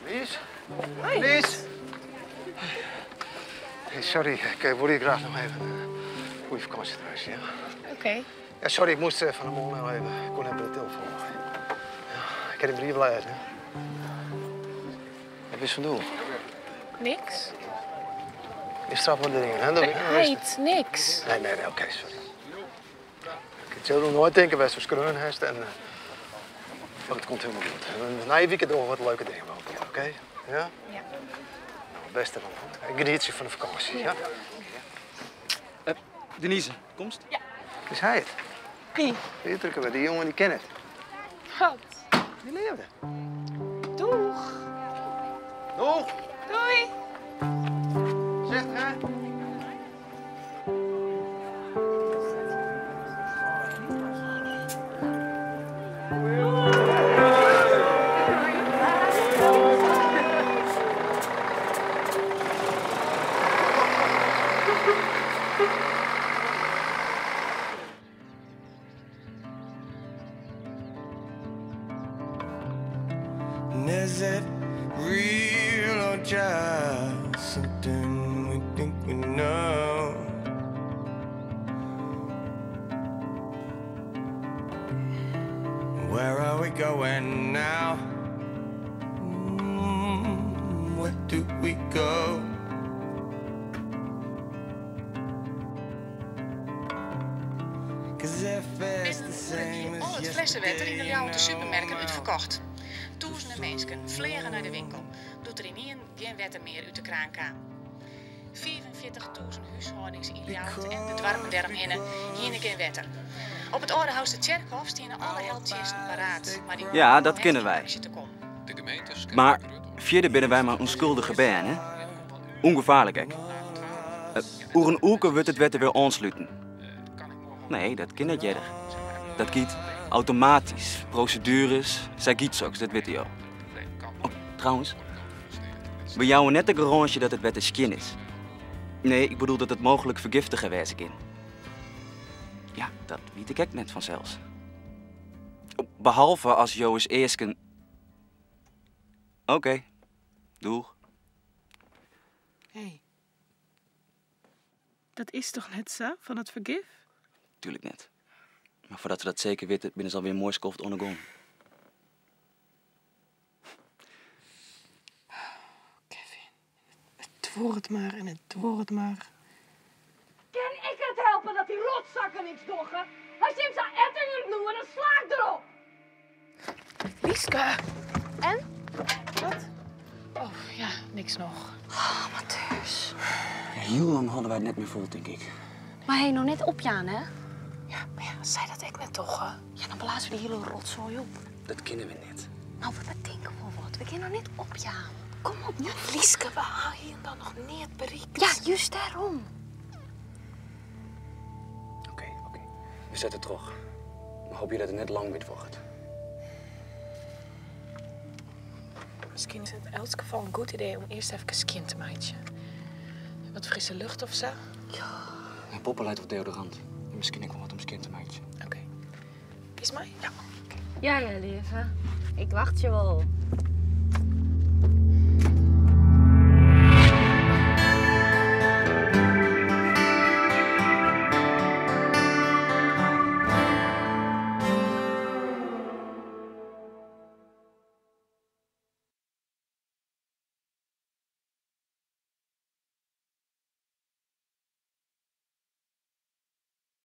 Lies? Lies? Hey, sorry, ik wil je graag nog even een goede vakantie thuis, ja? Oké. Ja, sorry, ik moest van de morgen nog even. Ik kon even de telefoon. Ja, ik heb die brief lezen, hè? Wat is van doel? Niks. Je straft me de dingen, hè? Dat Heit, niks. Nee, nee, nee, oké, sorry. Ik zal nog nooit denken bij zo'n skreunhest en... Maar het komt helemaal goed. En na je weekend door wat leuke dingen wel, oké? Ja? Ja. Nou, het beste dan goed. Ik geniet je van de vakantie, ja? Denise, komst? Ja. Is hij het? Wie? Die drukken we, die jongen die kent het. Wat? Die leefde. Doeg. Doeg! Doei. Zeg, hè? And is it real or just something we think we know? Where are we going now? Where do we go? 'Cause if it's the same Al as het flessenwetter in de yesterday, Ljouwerte no, supermerken uitverkocht. Duizenden mensen vliegen naar de winkel. Doet er in één geen wetter meer uit de kraan kwam. 45.000 huishoudens in Ljouwert en de dwarmen daaromheen hier geen wetter. Op het oude Huis de Tjerkhof staan alle helptjesten paraat. Maar die Ja, dat kennen wij. actie te komen. Maar verder binnen wij maar onschuldige ben, hè? Ongevaarlijk, hè? Oer een oeke wordt het wetter weer aansluiten. Nee, dat kan niet jeder. Dat giet automatisch. Procedures, zij giet ook, dat weet je al. Oh, trouwens, we jouwen net de garantie dat het wetter skin is. Nee, ik bedoel dat het mogelijk vergiftigen wezen kan. Ja, dat weet ik ook net vanzelfs. Oh, behalve als Joris eerst Oké, doeg. Hey. Dat is toch net zo, van het vergif? Tuurlijk net. Maar voordat we dat zeker weten, binnen ze alweer een mooi skoft ondergong. Kevin, het wordt maar en het wordt maar. Kan ik het helpen dat die rotzakken niks doggen? Als je hem zou ettingen noemen, dan sla ik erop. Lieske! En? Wat? Oh, ja, niks nog. Oh, amateurs. Heel lang hadden wij het net meer vol, denk ik. Maar hé, nog net op Jaan, hè? Ja, maar ja, zei dat ik net toch, hè? Ja, dan blazen we die hele rotzooi op. Dat kennen we net. Nou, we bedenken wel wat. We kunnen nog net op Jaan. Kom op, nu. Lieske, we halen hier dan nog niet bereikt. Ja, juist daarom. Oké, oké. We zetten terug. Maar hoop je dat het net lang weer wordt. Misschien is het in elk geval een goed idee om eerst even skin te maken. Wat frisse lucht of zo. Mijn poppen leidt op deodorant. En misschien ook wel wat om skin te maken. Oké. Is mij? Ja. Ja, ja, lieve. Ik wacht je wel.